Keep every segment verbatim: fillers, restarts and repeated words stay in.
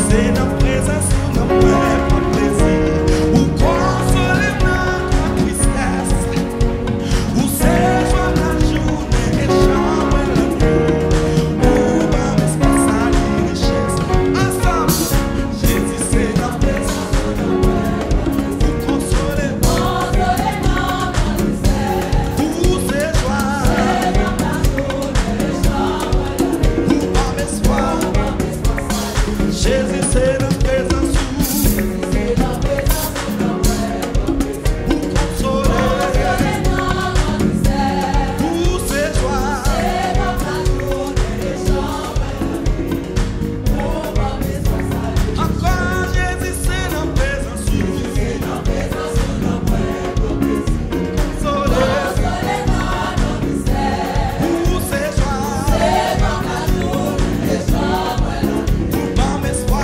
Se nan prezans ou nan mwen pran plezi. Ou konsole m nan tristès. Ou se jwa m lajounen e chan mwen lannwit. Ou ban m espas, sali, richès. Ansanm, Jezi, se nan prezans ou nan mwen pran plezi. Ou konsole m. Ou se jwa. Ou ban m espwa. Jezi, se nan prezans ou. Ou konsole. Ou se jwa. Ankò, Jezi, se nan prezans ou. Ou konsole. Ou se jwa. Ou ban m espwa.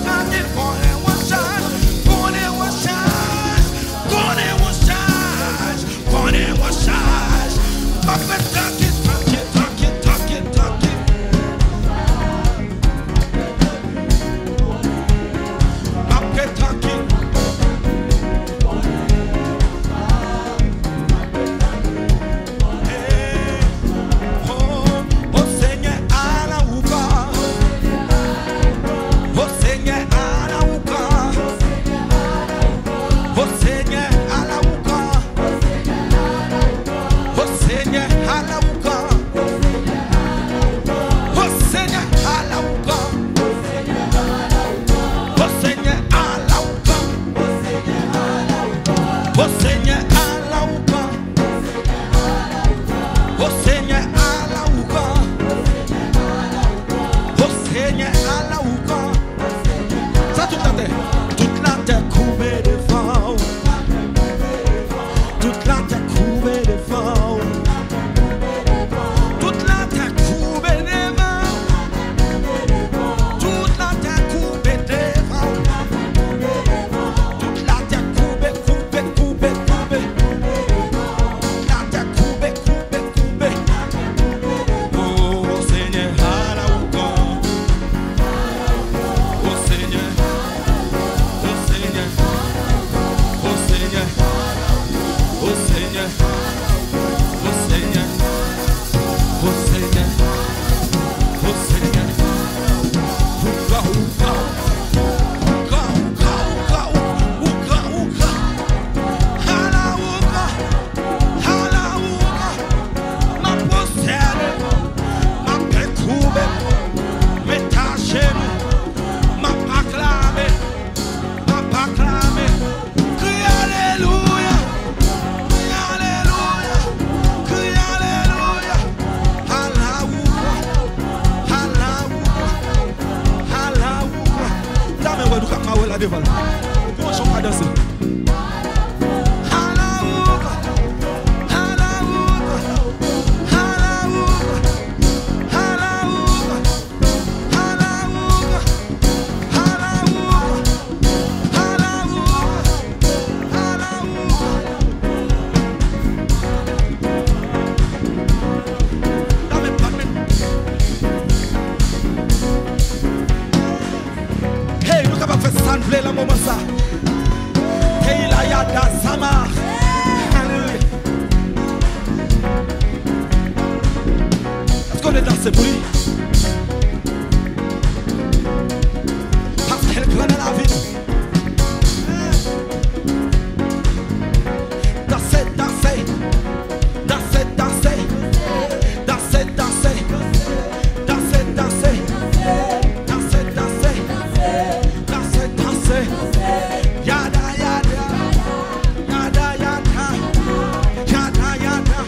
Konnen w an chaj, konnen w an chaj, konnen w an chaj, konnen w an chaj. M ap ret trankil, trankil, trankil, trankil, trankil. M ap ret trankil. Hey, oh, o Senyè, ala ou ka. O Senyè, ala ou ka. O Senyè, ala ou ka. O Senyè, ala ou ka. O Senyè, ala ou ka. O Senyè, ala ou ka. O Senyè, ala ou ka. O Senyè, ala ou ka. O Senyè, ala ou ka. Sa tout latè. Tout latè koube devan ou. Tout latè koube devan ou. Tout latè koube devan ou. Tout latè koube devan ou. Tout latè koube, koube, koube, koube. Tout latè koube, koube, koube. O Senyè, ala ou ka. O Senyè, o Senyè, o Senyè, o Senyè, o Senyè, o Senyè, o Senyè. Ou ka, ou ka, ou ka, ou ka, ou ka, ou ka, ou ka, ou ka. Ala ou ka. Ala ou ka. M ap pwostène, m ap dekoube, m ap met ajenou, m ap aklame, m ap aklame. Kriye alelouya, kriye alelouya, kriye alelouya. Ala ou ka, ala ou ka, ala ou ka. Dame wè nou k ap mawè la devan l. Kòman jan w ka danse? Hey, nou kapab fè sa n vle nan moman sa. Hey, la yada sama. Alelouya. Èske w vle danse pou li? Paske l gran nan lavi nou. Danse, danse. Danse, danse. Danse, danse. Danse, danse. Danse, danse. Danse, danse. Yada, yada. Yada, yada. Yada, yada.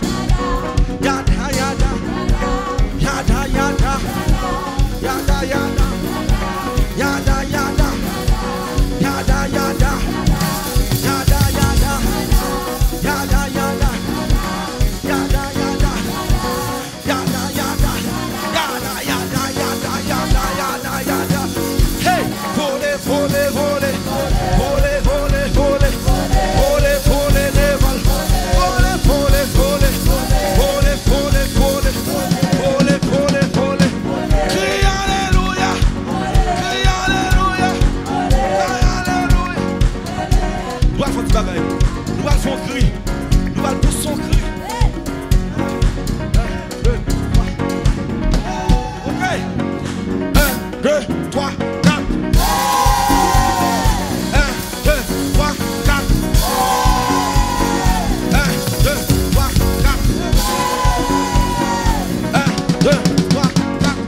Yada, yada. Yada, yada. Yada, yada. Yada, yada. Yada, yada. Yada, yada. Yada, yada. Yada, yada. Yada, yada. Yada, yada, yada, yada, yada, yada. Hey! Vole, vole, vole. Vole, vole, vole. Vole, vole devan l. Vole, vole, vole. Vole, vole, vole. Vole, vole, vole. Kriye alelouya. Kriye alelouya. Kriye alelouya. Nou pral fè yon ti bagay. Nou pral fè yon kri. Nou pral pouse yon kri. Un, deux, trois. Ok. Un, deux, trois, quatre. Un, deux, trois, quatre. Un, deux, trois, quatre. Un, deux, trois, quatre.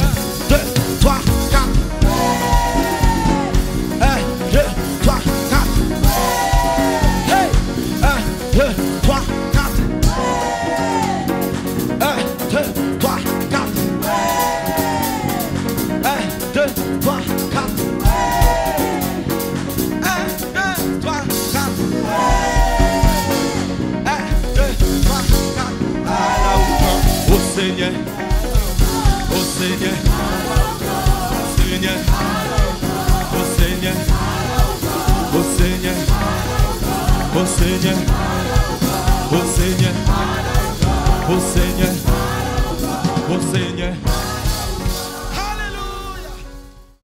Un, deux, trois, quatre. Un, deux, trois, quatre. Hey! Un, deux, trois, quatre. Un, deux, trois, quatre. Un, deux, trois, quatre. Un, deux, trois, quatre. Un, deux, trois, quatre. Ala ou ka, o Senyè. O Senyè. Se Senyè, o Senyè, o Senyè, o Senyè.